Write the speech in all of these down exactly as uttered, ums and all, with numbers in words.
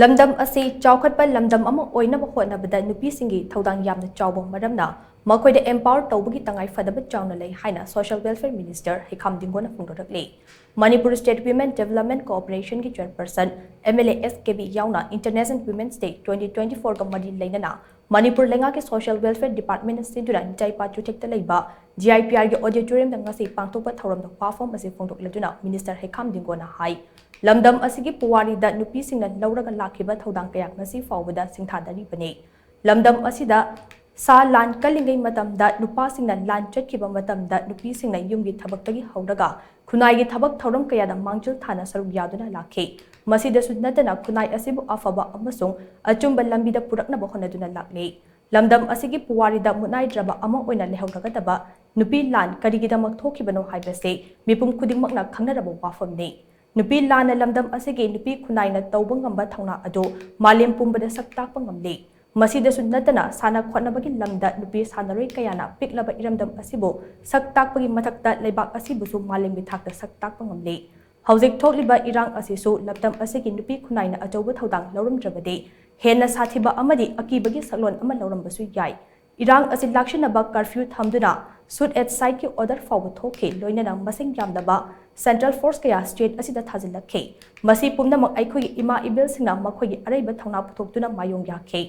ꯂꯝꯗꯝ ꯑꯁꯤ ꯆꯥꯎꯈꯠꯄ ꯂꯝꯗꯝ ꯑꯃ ꯑꯣꯏꯅꯕ ꯍꯣꯠꯅꯕꯗ ꯅꯨꯄꯤꯁꯤꯡꯒꯤ ꯊꯧꯗꯥꯡ ꯌꯥꯝꯅ ꯆꯥꯎꯕ ꯃꯔꯝꯅ ꯃꯈꯣꯏꯗ empower ꯇꯧꯕꯒꯤ ꯇꯉꯥꯏ ꯐꯗꯕ ꯆꯥꯎꯅ ꯂꯩ ꯍꯥꯏꯅ Social Welfare Minister ꯍꯩꯈꯥꯝ ꯗꯤꯡꯒꯣꯅ ꯐꯣꯡꯗꯣꯔꯛꯂꯤ꯫ Manipur State Women Development Corporationꯒꯤ chairperson MLA SKB ꯌꯥꯎꯅ International Women's Day twenty twenty fourꯒ ꯃꯔꯤ ꯂꯩꯅꯅ ꯃꯅꯤꯄꯨꯔ ꯂꯩꯉꯥꯛꯀꯤ Social Welfare Departmentꯅ ꯁꯤꯟꯗꯨꯅ ꯅꯤꯆꯥꯏꯄꯥ ꯆꯨꯊꯦꯛꯇ ꯂꯩꯕ GIPRꯒꯤ auditoriumꯗ ꯉꯁꯤ ꯄꯥꯡꯊꯣꯛꯄ ꯊꯧꯔꯝꯗ ꯋꯥꯐꯝ ꯑꯁꯤ ꯐꯣꯡꯗꯣꯛꯂꯗꯨꯅ Minister ꯍꯩꯈꯥꯝ ꯗꯤꯡꯒꯣꯅ ꯍꯥꯏ, ꯂꯝꯗꯝ ꯑꯁꯤꯒꯤ ꯄꯨꯋꯥꯔꯤꯗ ꯅꯨꯄꯤꯁꯤꯡꯅ ꯂꯧꯔꯒ ꯂꯥꯛꯈꯤꯕ ꯊꯧꯗꯥꯡ ꯀꯌꯥ ꯉꯁꯤ ꯐꯥꯎꯕꯗ ꯁꯤꯡꯊꯥꯅꯔꯤꯕꯅꯤ꯫ ꯂꯝꯗꯝ ꯑꯁꯤꯗ ꯁꯥ ꯂꯥꯟ ꯀꯜꯂꯤꯉꯩ ꯃꯇꯝꯗ ꯅꯨꯄꯥꯁꯤꯡꯅ ꯂꯥꯟ ꯆꯠꯈꯤꯕ ꯃꯇꯝꯗ ꯅꯨꯄꯤꯁꯤꯡꯅ ꯌꯨꯝꯒꯤ ꯊꯕꯛꯇꯒꯤ ꯍꯧꯔꯒ ꯈꯨꯟꯅꯥꯏꯒꯤ ꯊꯕꯛ ꯊꯧꯔꯝ ꯀꯌꯥꯗ ꯃꯥꯡꯖꯤꯜ ꯊꯥꯅ ꯁꯔꯨꯛ ꯌꯥꯗꯨꯅ ꯂꯥꯛꯈꯤ꯫ ꯃꯁꯤꯗꯁꯨ ꯅꯠꯇꯅ ꯈꯨꯟꯅꯥꯏ ꯑꯁꯤꯕꯨ ꯑꯐꯕ ꯑꯃꯁꯨꯡ ꯑꯆꯨꯝꯕ ꯂꯝꯕꯤꯗ ꯄꯨꯔꯛꯅꯕ ꯍꯣꯠꯅꯗꯨꯅ ꯂꯥꯛꯂꯤ꯫ ꯂꯝꯗꯝ ꯑꯁꯤꯒꯤ ꯄꯨꯋꯥꯔꯤꯗ ꯃꯨꯠꯅꯥꯏꯗ꯭ꯔꯕ ꯑꯃ ꯑꯣꯏꯅ ꯂꯩꯍꯧꯔꯒꯗꯕ ꯅꯨꯄꯤ ꯂꯥꯟ ꯀꯔꯤꯒꯤꯗꯃꯛ ꯊꯣꯛꯈꯤꯕꯅꯣ ꯍꯥꯏꯕꯁꯤ ꯃꯤꯄꯨꯝ ꯈꯨꯗꯤꯡꯃꯛꯅ ꯈꯪꯅꯔꯕ ꯋꯥꯐꯝꯅꯤ꯫ ꯅꯨꯄꯤ ꯂꯥꯟꯅ ꯂꯝꯗꯝ ꯑꯁꯤꯒꯤ ꯅꯨꯄꯤ ꯈꯨꯟꯅꯥꯏꯅ ꯇꯧꯕ ꯉꯝꯕ ꯊꯧꯅꯥ ꯑꯗꯨ ꯃꯥꯂꯦꯝ ꯄꯨꯝꯕꯗ ꯁꯛ ꯇꯥꯛꯄ ꯉꯝꯂꯤ꯫ ꯃꯁꯤꯗꯁꯨ ꯅꯠꯇꯅ ꯁꯥꯟꯅ ꯈꯣꯠꯅꯕꯒꯤ ꯂꯝꯗ ꯅꯨꯄꯤ ꯁꯥꯟꯅꯔꯣꯏ ꯀꯌꯥꯅ ꯄꯤꯛꯂꯕ ꯏꯔꯝꯗꯝ ꯑꯁꯤꯕꯨ ꯁꯛ ꯇꯥꯛꯄꯒꯤ ꯃꯊꯛꯇ ꯂꯩꯕꯥꯛ ꯑꯁꯤꯕꯨꯁꯨ ꯃꯥꯂꯦꯝꯒꯤ ꯊꯥꯛꯇ ꯁꯛ ꯇꯥꯛꯄ ꯉꯝꯂꯤ꯫ ꯍꯧꯖꯤꯛ ꯊꯣꯛꯂꯤꯕ ꯏꯔꯥꯡ ꯑꯁꯤꯁꯨ ꯂꯝꯗꯝ ꯑꯁꯤꯒꯤ ꯅꯨꯄꯤ ꯈꯨꯟꯅꯥꯏꯅ ꯑꯆꯧꯕ ꯊꯧꯗꯥꯡ ꯂꯧꯔꯝꯗ꯭ꯔꯕꯗꯤ ꯍꯦꯟꯅ ꯁꯥꯊꯤꯕ ꯑꯃꯗꯤ ꯑꯀꯤꯕꯒꯤ ꯁꯛꯂꯣꯟ ꯑꯃ ꯂꯧꯔꯝꯕꯁꯨ ꯌꯥꯏ꯫ ꯏꯔꯥꯡ ꯑꯁꯤ ꯂꯥꯛꯁꯤꯟꯅꯕ curfew ꯊꯝꯗꯨꯅ shoot at sightꯀꯤ order ꯐꯥꯎꯕ ꯊꯣꯛꯈꯤ, ꯂꯣꯏꯅꯅ ꯃꯁꯤꯡ ꯌꯥꯝꯗꯕ central force ꯀꯌꯥ state ꯑꯁꯤꯗ ꯊꯥꯖꯤꯜꯂꯛꯈꯤ꯫ ꯃꯁꯤ ꯄꯨꯝꯅꯃꯛ ꯑꯩꯈꯣꯏꯒꯤ ꯏꯃꯥ ꯏꯕꯦꯜꯁꯤꯡꯅ ꯃꯈꯣꯏꯒꯤ ꯑꯔꯩꯕ ꯊꯧꯅꯥ ꯄꯨꯊꯣꯛꯇꯨꯅ ꯃꯥꯌꯣꯡ ꯌꯥꯈꯤ꯫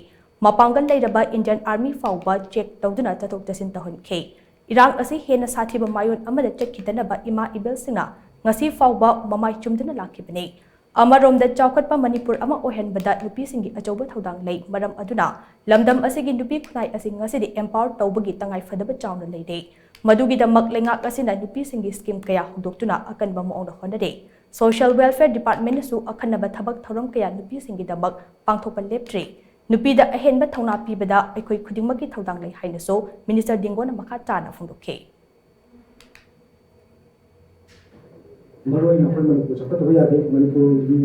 ꯃꯄꯥꯡꯒꯜ ꯂꯩꯔꯕ Indian Army ꯐꯥꯎꯕ check ꯇꯧꯗꯨꯅ ꯆꯠꯊꯣꯛ ꯆꯠꯁꯤꯟ ꯇꯧꯍꯟꯈꯤ꯫ ꯏꯔꯥꯡ ꯑꯁꯤ ꯍꯦꯟꯅ ꯁꯥꯊꯤꯕ ꯃꯥꯏꯑꯣꯟ ꯑꯃꯗ ꯆꯠꯈꯤꯗꯅꯕ ꯏꯃꯥ ꯏꯕꯦꯜꯁꯤꯡꯅ ꯉꯁꯤ ꯐꯥꯎꯕ ꯃꯃꯥꯏ ꯆꯨꯝꯗꯨꯅ ꯂꯥꯛꯈꯤꯕꯅꯤ꯫ ꯑꯃꯔꯣꯝꯗ ꯆꯥꯎꯈꯠꯄ ꯃꯅꯤꯄꯨꯔ ꯑꯃ ꯑꯣꯏꯍꯟꯕꯗ ꯅꯨꯄꯤꯁꯤꯡꯒꯤ ꯑꯆꯧꯕ ꯊꯧꯗꯥꯡ ꯂꯩ꯫ ꯃꯔꯝ ꯑꯗꯨꯅ ꯂꯝꯗꯝ ꯑꯁꯤꯒꯤ ꯅꯨꯄꯤ ꯈꯨꯟꯅꯥꯏ ꯑꯁꯤ ꯉꯁꯤꯗꯤ empower ꯇꯧꯕꯒꯤ ꯇꯉꯥꯏ ꯐꯗꯕ ꯆꯥꯎꯅ ꯂꯩꯔꯦ꯫ ꯃꯗꯨꯒꯤꯗꯃꯛ ꯂꯩꯉꯥꯛ ꯑꯁꯤꯅ ꯅꯨꯄꯤꯁꯤꯡꯒꯤ scheme ꯀꯌꯥ ꯍꯧꯗꯣꯛꯇꯨꯅ ꯑꯀꯟꯕ ꯃꯑꯣꯡꯗ ꯍꯣꯠꯅꯔꯦ꯫ Social Welfare Departmentꯅꯁꯨ ꯑꯈꯟꯅꯕ ꯊꯕꯛ ꯊꯧꯔꯝ ꯀꯌꯥ ꯅꯨꯄꯤꯁꯤꯡꯒꯤꯗꯃꯛ ꯄꯥꯡꯊꯣꯛꯄ ꯂꯦꯞꯇ꯭ꯔꯤ꯫ ꯅꯨꯄꯤꯗ ꯑꯍꯦꯟꯕ ꯊꯧꯅꯥ ꯄꯤꯕꯗ ꯑꯩꯈꯣꯏ ꯈꯨꯗꯤꯡꯃꯛꯀꯤ ꯊꯧꯗꯥꯡ ꯂꯩ ꯍꯥꯏꯅꯁꯨ Minister ꯗꯤꯡꯒꯣꯅ ꯃꯈꯥ ꯇꯥꯅ ꯐꯣꯡꯗꯣꯛꯈꯤ꯫ ꯃꯔꯨꯑꯣꯏꯅ ꯑꯩꯈꯣꯏ ꯃꯅꯤꯄꯨꯔ ꯆꯥꯎꯈꯠꯇꯕ ꯌꯥꯗꯦ꯫ ꯃꯅꯤꯄꯨꯔꯒꯤ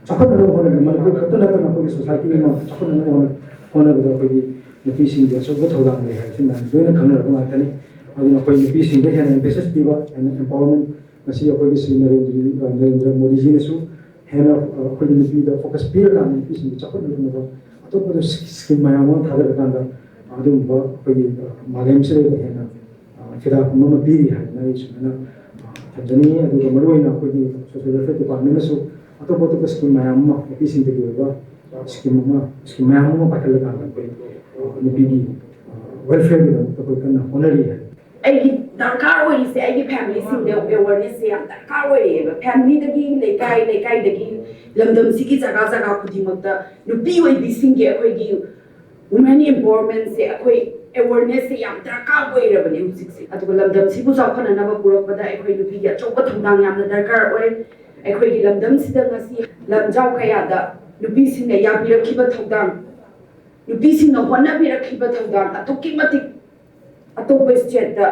ꯆꯥꯎꯈꯠꯅꯕ ꯍꯣꯠꯅꯕꯗ ꯃꯅꯤꯄꯨꯔ ꯈꯛꯇ ꯅꯠꯇꯅ ꯑꯩꯈꯣꯏꯒꯤ society ꯑꯃ ꯆꯥꯎꯈꯠꯅꯕ ꯍꯣꯠꯅ-, ꯍꯣꯠꯅꯕꯗ ꯑꯩꯈꯣꯏꯒꯤ ꯅꯨꯄꯤꯁꯤꯡꯒꯤ ꯑꯆꯧꯕ ꯊꯧꯗꯥꯡ ꯂꯩ ꯍꯥꯏꯕꯁꯤ ꯃꯌꯥꯝ ꯂꯣꯏꯅ ꯈꯪꯅꯔꯕ ꯉꯥꯛꯇꯅꯤ꯫ ꯑꯗꯨꯅ ꯑꯩꯈꯣꯏ ꯅꯨꯄꯤꯁꯤꯡꯗ ꯍꯦꯟꯅ emphasis ꯄꯤꯕ, ꯍꯦꯟꯅ empowerment, ꯉꯁꯤ ꯑꯩꯈꯣꯏꯒꯤ ꯁ꯭ꯔꯤ ꯅꯔꯦꯟꯗ꯭ꯔ, ꯅꯔꯦꯟꯗ꯭ꯔ ꯃꯣꯗꯤꯖꯤꯅꯁꯨ ꯍꯦꯟꯅ ꯑꯩꯈꯣꯏꯒꯤ ꯅꯨꯄꯤꯗ ꯐꯣꯀꯁ ꯄꯤꯔꯀꯥꯟꯗ ꯅꯨꯄꯤꯁꯤꯡꯕꯨ ꯆꯥꯎꯈꯠꯅꯅꯕ ꯑꯇꯣꯞꯄꯗ ꯁ꯭ꯀꯤꯝ ꯃꯌꯥꯝ ꯑꯃ ꯊꯥꯗꯔꯀꯥꯟꯗ ꯑꯗꯨꯒꯨꯝꯕ ꯑꯩꯈꯣꯏꯒꯤ ꯃꯥꯂꯦꯝꯁꯤꯗ ꯍꯦꯟꯅ ꯐꯤꯗꯥꯛꯐꯝ ꯑꯃ ꯄꯤꯔꯤ ꯍꯥꯏꯗꯅ ꯑꯩ ꯁꯨꯃꯥꯏꯅ ꯊꯝꯖꯅꯤꯡꯉꯤ꯫ ꯑꯗꯨꯒ ꯃꯔꯨꯑꯣꯏꯅ ꯑꯩꯈꯣꯏꯒꯤ ꯁꯣꯁꯤꯌꯦꯜ ꯋꯦꯜꯐꯤꯌꯥꯔ ꯗꯤꯄꯥꯔꯠꯃꯦꯟꯅꯁꯨ ꯑꯇꯣꯞ ꯑꯇꯣꯞꯄ ꯁ꯭ꯀꯤꯝ ꯃꯌꯥꯝ ꯑꯃ ꯅꯨꯄꯤꯁꯤꯡꯗꯒꯤ ꯑꯣꯏꯕ ꯁ꯭ꯀꯤꯝ ꯑꯃ ꯁ꯭ꯀꯤꯝ ꯃꯌꯥꯝ ꯑꯃ ꯄꯥꯏꯈꯠꯂꯀꯥꯟꯗ ꯑꯩꯈꯣꯏ ꯅꯨꯄꯤꯒꯤ ꯋꯦꯜꯐꯤꯌꯥꯔꯒꯤꯗꯃꯛꯇ ꯑꯩꯈꯣꯏ ꯀꯟꯅ ꯍꯣꯠꯅꯔꯤ ꯍꯥꯏ꯫ ꯑꯩꯒꯤ ꯗꯔꯀꯥꯔ ꯑꯣꯏꯔꯤꯁꯦ ꯑꯩꯒꯤ ꯐꯦꯃꯤꯂꯤꯁꯤꯡꯗ ꯑꯦꯋꯦꯔꯅꯦꯁꯁꯦ ꯌꯥꯝ ꯗꯔꯀꯥꯔ ꯑꯣꯏꯔꯛꯑꯦꯕ꯫ ꯐꯦꯃꯤꯂꯤꯗꯒꯤ ꯂꯩꯀꯥꯏ, ꯂꯩꯀꯥꯏꯗꯒꯤ ꯂꯝꯗꯝꯁꯤꯒꯤ ꯖꯒꯥ ꯖꯒꯥ ꯈꯨꯗꯤꯡꯃꯛꯇ ꯅꯨꯄꯤ ꯑꯣꯏꯕꯤꯁꯤꯡꯒꯤ ꯑꯩꯈꯣꯏꯒꯤ ꯋꯨꯃꯦꯟ ꯑꯦꯝꯄꯥꯋꯔꯃꯦꯟꯁꯦ ꯑꯩꯈꯣꯏ ꯑꯦꯋꯦꯔꯅꯦꯁꯁꯦ ꯌꯥꯝ ꯗꯔꯀꯥꯔ ꯑꯣꯏꯔꯕꯅꯦ ꯍꯧꯖꯤꯛꯁꯦ꯫ ꯑꯗꯨꯒ ꯂꯝꯗꯝꯁꯤꯕꯨ ꯆꯥꯎꯈꯠꯅꯅꯕ ꯄꯨꯔꯛꯄꯗ ꯑꯩꯈꯣꯏ ꯅꯨꯄꯤꯒꯤ ꯑꯆꯧꯕ ꯊꯧꯗꯥꯡ ꯌꯥꯝꯅ ꯗꯔꯀꯥꯔ ꯑꯣꯏ꯫ ꯑꯩꯈꯣꯏꯒꯤ ꯂꯝꯗꯝꯁꯤꯗ ꯉꯁꯤ ꯂꯝꯖꯥꯎ ꯀꯌꯥꯗ ꯅꯨꯄꯤꯁꯤꯡꯅ ꯌꯥꯕꯤꯔꯛꯈꯤꯕ ꯊꯧꯗꯥꯡ, ꯅꯨꯄꯤꯁꯤꯡꯅ ꯍꯣꯠꯅꯕꯤꯔꯛꯈꯤꯕ ꯊꯧꯗꯥꯡ ꯑꯗꯨꯛꯀꯤ ꯃꯇꯤꯛ ꯑꯇꯣꯞꯄ ꯁ꯭ꯇꯦꯠꯇ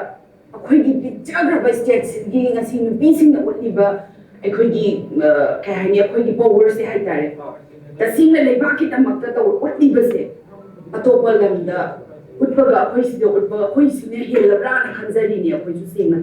ꯑꯩꯈꯣꯏꯒꯤ ꯄꯤꯛꯆꯈ꯭ꯔꯕ ꯁ꯭ꯇꯦꯠꯁꯤꯒꯤ ꯉꯁꯤ ꯅꯨꯄꯤꯁꯤꯡꯅ ꯎꯠꯂꯤꯕ ꯑꯩꯈꯣꯏꯒꯤ, ꯑ, ꯀꯩ ꯍꯥꯏꯅꯤ, ꯑꯩꯈꯣꯏꯒꯤ ꯄꯥꯋꯔꯁꯦ ꯍꯥꯏꯇꯥꯔꯦ, ꯇꯁꯦꯡꯅ ꯂꯩꯕꯥꯛꯀꯤꯗꯃꯛꯇ ꯇꯧ ꯎꯠꯂꯤꯕꯁꯦ ꯑꯇꯣꯞꯄ ꯂꯝꯗ ꯎꯠꯄꯒ ꯑꯩꯈꯣꯏ ꯁꯤꯗ ꯎꯠꯄ ꯑꯩꯈꯣꯏ ꯁꯤꯅ ꯍꯦꯜꯂꯕ꯭ꯔꯥꯅ ꯈꯟꯖꯔꯤꯅꯦ ꯑꯩꯈꯣꯏꯁꯨ ꯁꯦꯡꯅ꯫